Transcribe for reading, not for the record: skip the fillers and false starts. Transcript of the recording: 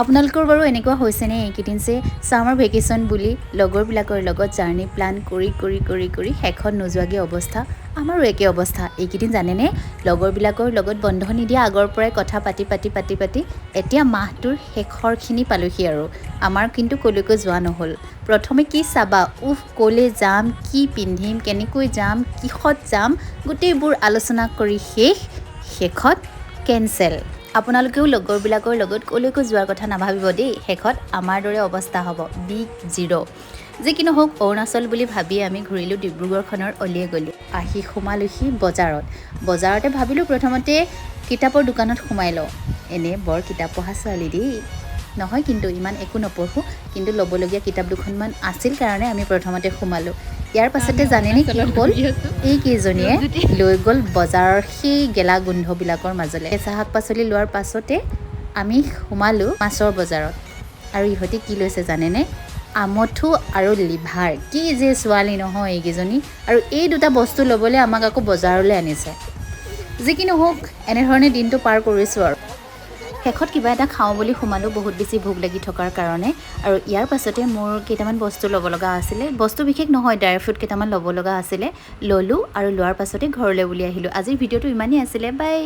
আপোনালোকৰ বাৰু এনেকুৱা হৈছেনে এইকেইদিন যে ছামাৰ ভেকেশ্যন বুলি লগৰবিলাকৰ লগত জাৰ্ণি প্লান কৰি কৰি কৰি কৰি শেষত নোযোৱাগৈ অৱস্থা? আমাৰো একে অৱস্থা এইকেইদিন, জানেনে? লগৰবিলাকৰ লগত বন্ধ নিদিয়া আগৰ পৰাই কথা পাতি পাতি পাতি পাতি এতিয়া মাহটোৰ শেষৰখিনি পালোহি আৰু আমাৰ কিন্তু ক'লৈকো যোৱা নহ'ল। প্ৰথমে কি চাবা, উফ, ক'লৈ যাম, কি পিন্ধিম, কেনেকৈ যাম, কিহত যাম, গোটেইবোৰ আলোচনা কৰি শেষত কেঞ্চেল। আপোনালোকেও লগৰবিলাকৰ লগত ক'লৈকো যোৱাৰ কথা নাভাবিব দেই, শেষত আমাৰ দৰে অৱস্থা হ'ব, বিগ জিৰ'। যি কি নহওক, অৰুণাচল বুলি ভাবিয়ে আমি ঘূৰিলোঁ ডিব্ৰুগড়খনৰ অলিয়ে গলিয়ে। আহি সোমালোহি বজাৰত। বজাৰতে ভাবিলোঁ প্ৰথমতে কিতাপৰ দোকানত সোমাই লওঁ। এনেই বৰ কিতাপ পঢ়া ছোৱালী দেই নহয়, কিন্তু ইমান একো নপঢ়োঁ। কিন্তু ল'বলগীয়া কিতাপ দুখনমান আছিল কাৰণে আমি প্ৰথমতে সোমালোঁ। ইয়াৰ পাছতে জানেনে কি হ'ল? এইকেইজনীয়ে লৈ গ'ল বজাৰৰ সেই গেলা গোন্ধবিলাকৰ মাজলৈ। কেঁচা শাক পাচলি লোৱাৰ পাছতে আমি সোমালোঁ মাছৰ বজাৰত। আৰু ইহঁতে কি লৈছে জানেনে? আমঠু আৰু লিভাৰ। কি যে ছোৱালী নহয় এইকেইজনী! আৰু এই দুটা বস্তু ল'বলৈ আমাক আকৌ বজাৰলৈ আনিছে। যি কি নহওক, এনেধৰণে দিনটো পাৰ কৰিছোঁ আৰু শেষত কিবা এটা খাওঁ বুলি সোমালোঁ, বহুত বেছি ভোক লাগি থকাৰ কাৰণে। আৰু ইয়াৰ পাছতে মোৰ কেইটামান বস্তু ল'ব লগা আছিলে। বস্তু বিশেষ নহয়, ড্ৰাই ফ্ৰুট কেইটামান ল'ব লগা আছিলে। ল'লোঁ আৰু লোৱাৰ পাছতে ঘৰলৈ বুলি আহিলোঁ। আজিৰ ভিডিঅ'টো ইমানেই আছিলে। বাই।